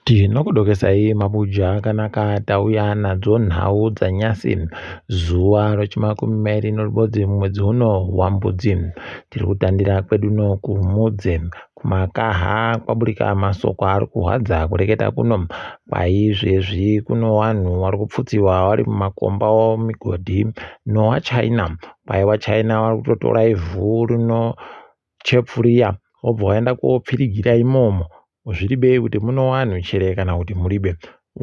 Tinokudokesai mabuja akanaka tauya nadzo nhau dzanyasi zuva rechimakumi mairi nerubodzi mumwedzi uno waMbudzi. Tiri kutandira kwedu uno kuMudzi kumakaha kwaburika masoko ari kuhwadza kureketa kuno. Kwaizvezvi kuno vanhu vari kupfutsiwa vari mumakomba omigodhi nowaChina. Kwai waChina vari kutotora ivhu rino chepfuriya wobva waenda kopfirigira imomo zviri kuti muno wanhu chere kana kuti muribe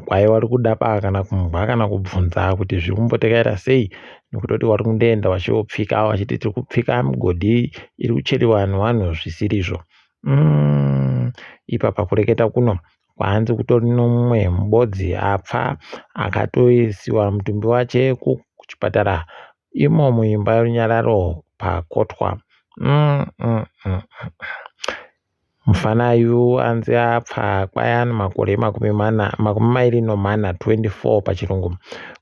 kwai wari kudapa kana kumbwa kana kubvunza kuti zviri kumbotekaira sei nekutoti wari kundoenda wachiopfika wachiti tiri kupfika migodhi iri kucheriwa nevanhu zvisirizvo mm, ipapa kureketa kuno kwanzi kutori nomumwe mubodzi apfa akatoisiwa mutumbi wache kuchipatara imo muimba yorunyararo pakotwa mm, mm, mm. Mufana yu anzi apfa kwayani makore makumi mana makumi mairi nomana 24 pachirungu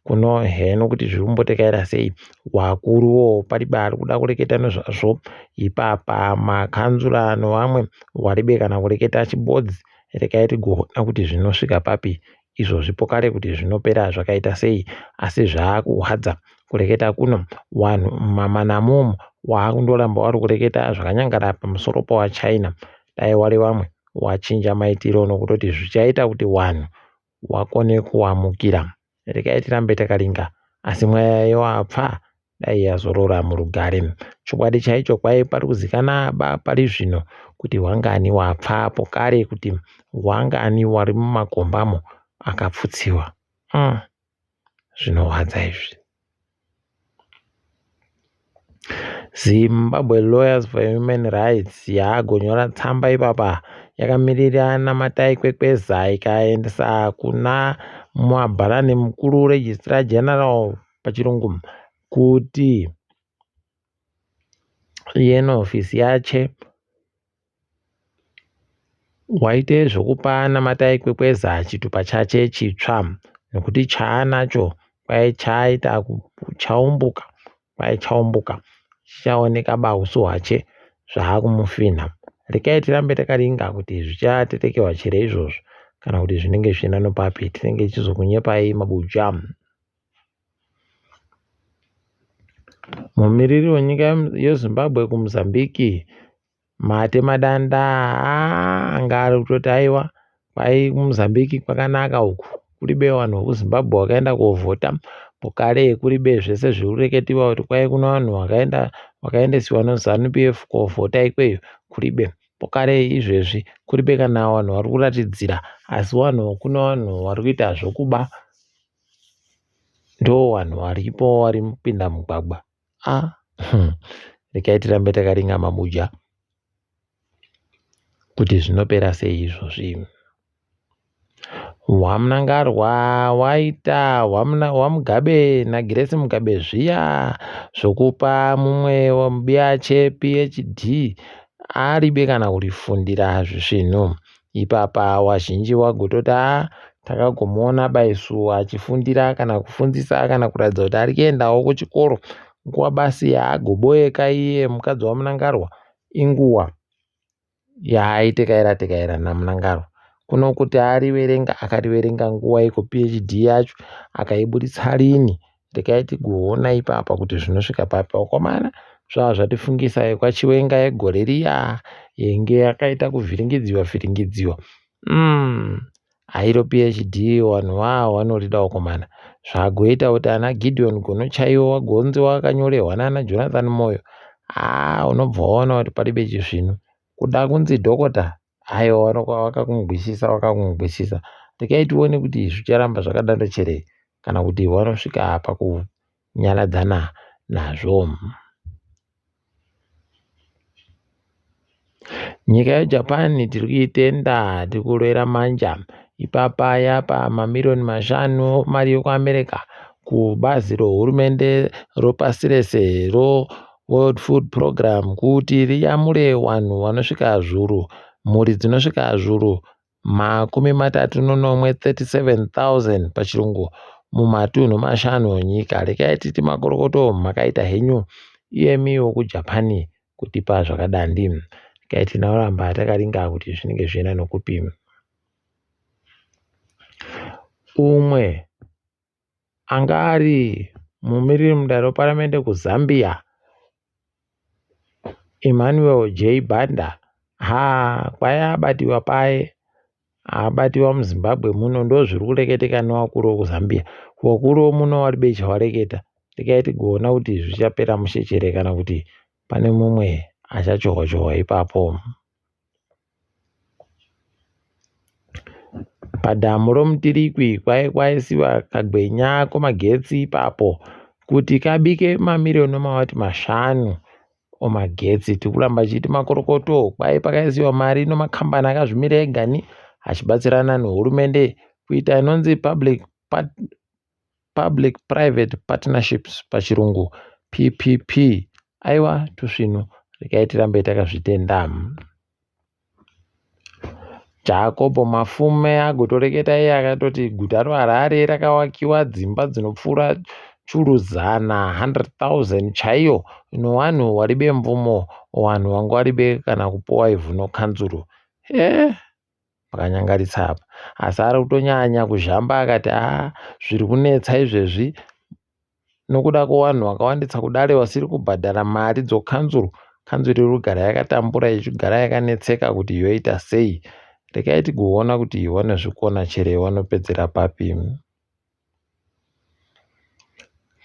kuno heno kuti zviri kumbotekaira sei wakuruwo paribe ari kuda kureketa nezvazvo ipapa makanzura nevamwe waribe kana kureketa chibodzi rekai tigoona kuti zvinosvika papi izvozvi pokare kuti zvinopera zvakaita sei asi zvaakuhwadza kureketa kuno wanhu mumamanamomo waakundoramba wari kureketa zvakanyangara pamusoro powachina dai wari vamwe wachinja maitiro nokutoti zvichaita kuti wanhu wakone kuwamukira rekai tirambe takaringa asi mweya yewapfa dai yazorora murugare chokwadi chaicho kwai pari kuzikana ba pari zvino kuti wangani wapfa pokare kuti wangani wari mumakombamo akapfutsiwa mm. Zvinorwadza izvi. Zimbabwe Lawyers for Human Rights yagonyora tsamba ipapa yakamirira Namatai Kwekweza ikaendesa kuna Mwabharani mukuru Registrar General pachirungu kuti iye nehofisi yache Waite zvekupa Namatai Kwekweza chitupa chache chitsva nekuti chaanacho kwai chaita chaumbuka kwai chaumbuka chichaoneka bahusu hwache zvaakumufinha. Rekai tirambe takaringa kuti zvichatetekewa chere izvozvo kana kuti zvinenge zvichienda nopapi tinenge tichizokunyepai mabuja. Mumiriri wenyika yeZimbabwe kuMozambique Matemadanda haa anga ari kutoti aiwa kwai kuMozambique kwakanaka uku kuribe vanhu vekuZimbabwe vakaenda kovhota pokare kuribe zvese zviri kureketiwa kuti kwai kune vanhu vakaenda vakaendesiwa neZanu PF kovhota ikweyo kuribe pokare izvezvi kuribe kana vanhu vari kuratidzira asi vanhu kune vanhu vari kuita zvokuba ndo vanhu varipo vari kupinda mugwagwa ah regai tirambe takaringa mabuja kuti zvinopera sei izvozvi hwamunangarwa waita hwamugabe nagrace mugabe zviya zvokupa mumwe mubiyache phd aribe kana kurifundira zvisvinhu Ipapa wazhinji wagototi haa takagomuona baisu achifundira kana kufundzisa kana kuratidza kuti ari kuendawo kuchikoro nguva basi yaagoboeka iye mukadzi waMunangarwa inguva yaaitekaira tekaira naMunangarwa kuno kuti ariverenga akariverenga nguva iko PhD yacho akaiburitsa rini Regai tigoona ipapa kuti zvinosvika papi vakomana zvava zvatifungisa yekwachiwenga yegore riya yenge yakaita kuvhiringidziwa vhiringidziwa umm hairo phd vanhu vaa vanorida vakomana zvagoita kuti ana gideon gono chaiwo wagonzi wakanyorehwa nana jonathan moyo haa unobva waona kuti paribe chisvinu kuda kunzi dhokota Aiwa vakakungwisisa vakakungwisisa. Regai tione kuti zvicharamba zvakadaro chere kana kuti vanosvika pakunyaradzana nazvo. Nyika yeJapan tiri kuitenda tiri kurovera manja ipapa yapa mamiriyoni mashanu mari yekuAmerica kubazi rehurumende ropasi rese roWorld Food Program kuti riyamure vanhu vanosvika zvuru mhuri dzinosvika zvuru makumi matatu nonomwe 37,000 pachirungu mumatunhu mashanu enyika. Rekai titi makorokoto makaita henyu iyemi wokuJapan kutipa zvakadandi. Rekai tinoramba takaringa kuti zvinenge zvichienda nokupi. Umwe anga ari mumiriri mudare weparamende kuZambia, Emmanuel J Banda, haa kwai abatiwa paye, abatiwa muZimbabwe muno ndozviri kureketeka nevakuru vekuZambia. Vakuru vemuno varibe chavareketa. Regai tigoona kuti zvichapera mushe chere kana kuti pane mumwe achachohwa chohwa ipapo. Padhamu roMutirikwi kwai kwaisiwa kagwenya komagetsi ipapo kuti kabike mamiriyoni emawati mashanu omagetsi. Tiri kuramba tichiti makorokoto kwai pakaisiwa mari nemakambani akazvimira egani achibatsirana nehurumende kuita inonzi public public private partnerships pachirungu PPP. Aiwa tusvinu regai tirambe takazvitenda. Jacob Mafume agotoreketa iye akatoti guta reHarare rakawakiwa dzimba dzinopfuura churu zana 100,000 chaiyo nowanhu waribe mvumo wanhu wanga waribe kana kupuwa ivhu nokanzuru. Eh, pakanyangarisa apa. Asi ari kutonyanya kuzhamba akati haa zviri kunetsa izvezvi nokuda kwevanhu vakawandisa kudare vasiri kubhadhara mari dzokanzuru. Kanzuru iri kugara yakatambura ichigara yakanetseka kuti yoita sei. Regai tigoona kuti vanozvikona chere vanopedzera papi.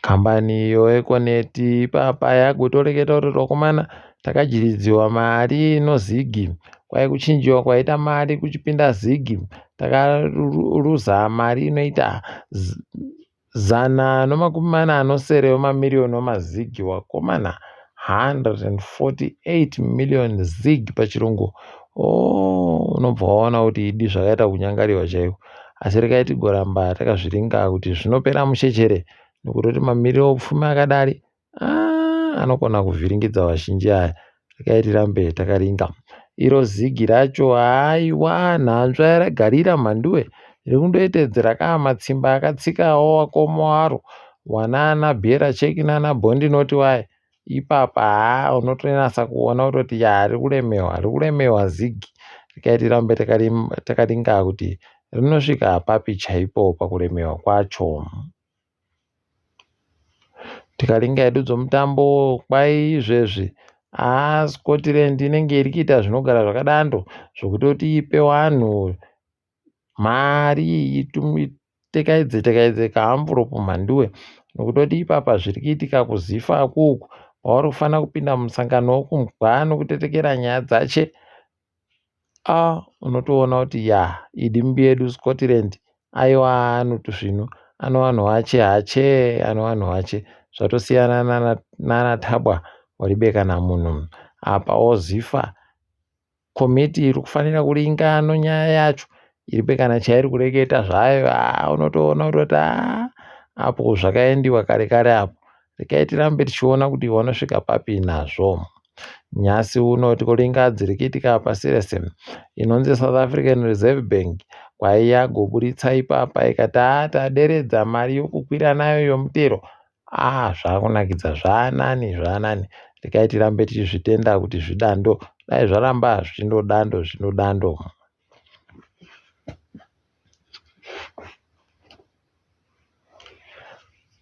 Kambani iyo Econet ipapa yagotoreketa kuti vakomana takadyiridziwa mari nozigi kwai kuchinjiwa kwaita mari kuchipinda zigi takaruza mari inoita 147 wemamiriyoni wemazigi wakomana 148 million zig pachirungu oh, unobva waona kuti idi zvakaita kunyangariwa chaiko asi regai tigoramba takazviringa kuti zvinopera mushechere nokutoti mamiriro opfumi akadari ah, anokona kuvhiringidza vazhinji aya regai tirambe takaringa iro zigi racho haiwa nhanzva yaragarira mhanduwe riri kundoitedzera kaa matsimba akatsikawo wakomo aro wanana bhera cheki nana bhondi noti waye ipapa haa unotonatsa kuona kutoti ya riri kuremewa riri kuremewa zigi regai tirambe takaringa kuti rinosvika papi chaipo pakuremewa kwacho. Tikaringa hedu dzomutambo kwai izvezvi haa Scotland inenge iri kuita zvinogara zvakadando zvokutoti ipe vanhu mari itekaidze tekaidze kaamvuropu mhanduwe nokutoti ipapa zviri kuitika kuZifa kuuku kwavari kufanira kupinda mumusangano wokumugwa nokutetekera nyaya dzache Ah unotoona kuti ya idimbi yedu Scotland aiwa anotuzvinu ano vanhu vache hache ano vanhu vache zvatosiyana nana, nana tabwa waribe kana munhu apa ozifa komiti iri kufanira kuringa ano nyaya yacho iribe kana chairi kureketa zvayo ah unotoona kutoti ah apo zvakaendiwa kare kare apo regai tirambe tichiona kuti vanosvika papi nazvo. Nhasi uno tikuringa dziri kuitika pasi rese inonzi South African Reserve Bank kwaiyagoburitsa ipapa ikati haa taderedza mari yokukwira nayo yomutero ah zvakunakidza zvaanani zvaanani regai tirambe tichizvitenda kuti zvidando dai zvaramba zvichindodando zvinodando.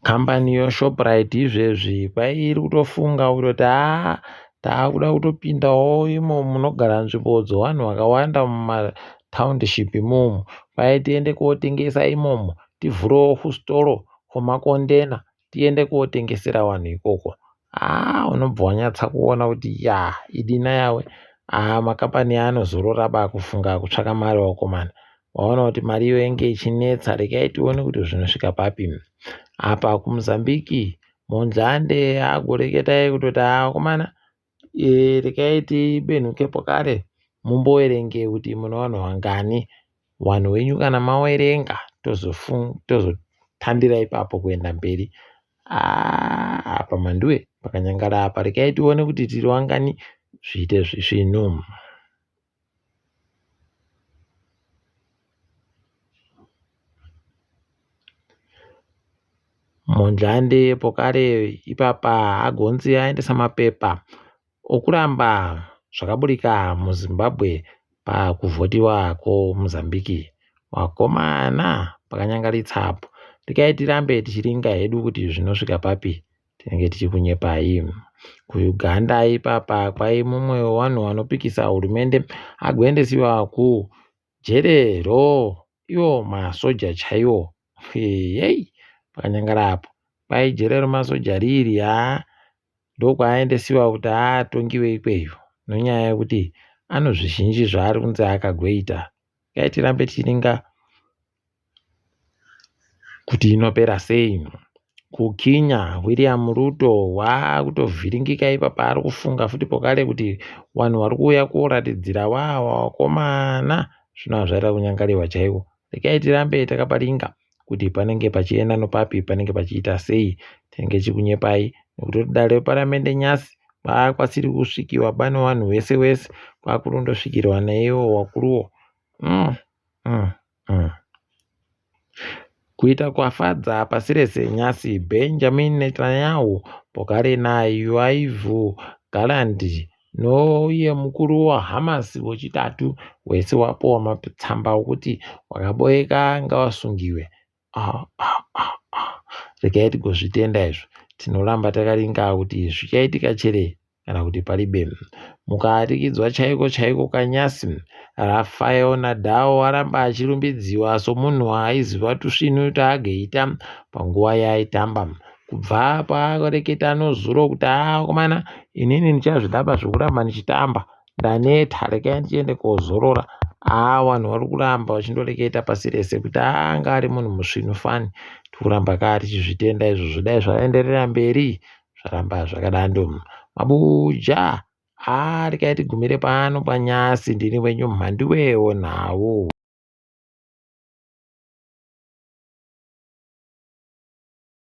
Kambani yoShoprite izvezvi kwai iri kutofunga kutoti haa taakuda kutopindawo imo munogara nzvimbo dzevanhu vakawanda mumataundishipi imomo. Kwai tiende kotengesa imomo tivhurewo fusitoro kwemakondena tiende kotengesera vanhu ikoko. Haa unobva wanyatsa kuona kuti yaa idina yawe. Haa makambani anozorora ba kufunga kutsvaka mari vakomana. Waona kuti mari iyo yange ichinetsa regai tione kuti zvinosvika papi. Apa kuMozambique Mondlane agoreketai kutoti haa vakomana e, regai tibenhuke pokare mumboverenge kuti mune vanhu vangani. Vanhu venyu kana mawerenga tozotandira ipapo kuenda mberi. Ah, apa Mhanduwe pakanyangara apa regai tione kuti tiri vangani zviite zvisvinu. Mondlane pokare ipapa agonzi aendesa mapepa okuramba zvakaburika muZimbabwe pakuvhotiwa kwoMozambique. Vakomana Pakanyangaritsa apo. Regai tirambe tichiringa hedu kuti zvinosvika papi. Tinenge tichikunyepai. KuUganda ipapa kwai mumwe wevanhu vanopikisa hurumende agoendesiwa kujere ro iwo masoja chaiwo. Heyei pakanyangara apo. Kwai jere remasoja riri haa ndokwaaendesiwa kuti aatongiwe ikweyo nenyaya yekuti anozvizhinji zvaari kunzi akagoita. Regai tirambe tichiringa kuti inopera sei. KuKenya William Ruto waakutovhiringika ipapa ari kufunga futi pokare kuti vanhu vari kuuya koratidzira wawa vakomana zvino hazvaita kunyangariwa chaiko. Regai tirambe takaparinga kuti panenge pachienda nopapi panenge pachiita sei. Tinenge tichikunyepai nekuti dare reparamende nyasi kwakwasiri kusvikiwa pane vanhu wese wese kwakurondosvikirwa neivo vakuruwo. Kuita kwafadza pasi rese nyasi Benjamin Netanyahu pokare naYoav Gallant nouye mukuru waHamas wechitatu wese wapuwa matsamba okuti wakaboeka ngawasungiwe. Ah, ah, ah, ah. Regai tigozvitenda izvo. Tinoramba takaringa kuti zvichaitika chere kana kuti paribe. Mukaarikidzwa chaiko chaiko kanyasi, Rafael Nadal aramba achirumbidziwa somunhu aiziva tusvinu taageita panguva yaaitamba. Kubva paareketa nozuro kuti haa vakomana inini ndichazvidaba zvekuramba ndichitamba ndaneta regai ndichiende kozorora. Haa vanhu vari kuramba vachindoreketa pasi rese kuti haa anga ari munhu musvinu fani. Tikuramba kaa tichizvitenda izvozvo dai zvaenderera mberi zvaramba zvakadando. Mabuja haa regai tigumire pano panyasi ndini wenyu mhanduwe wenhau.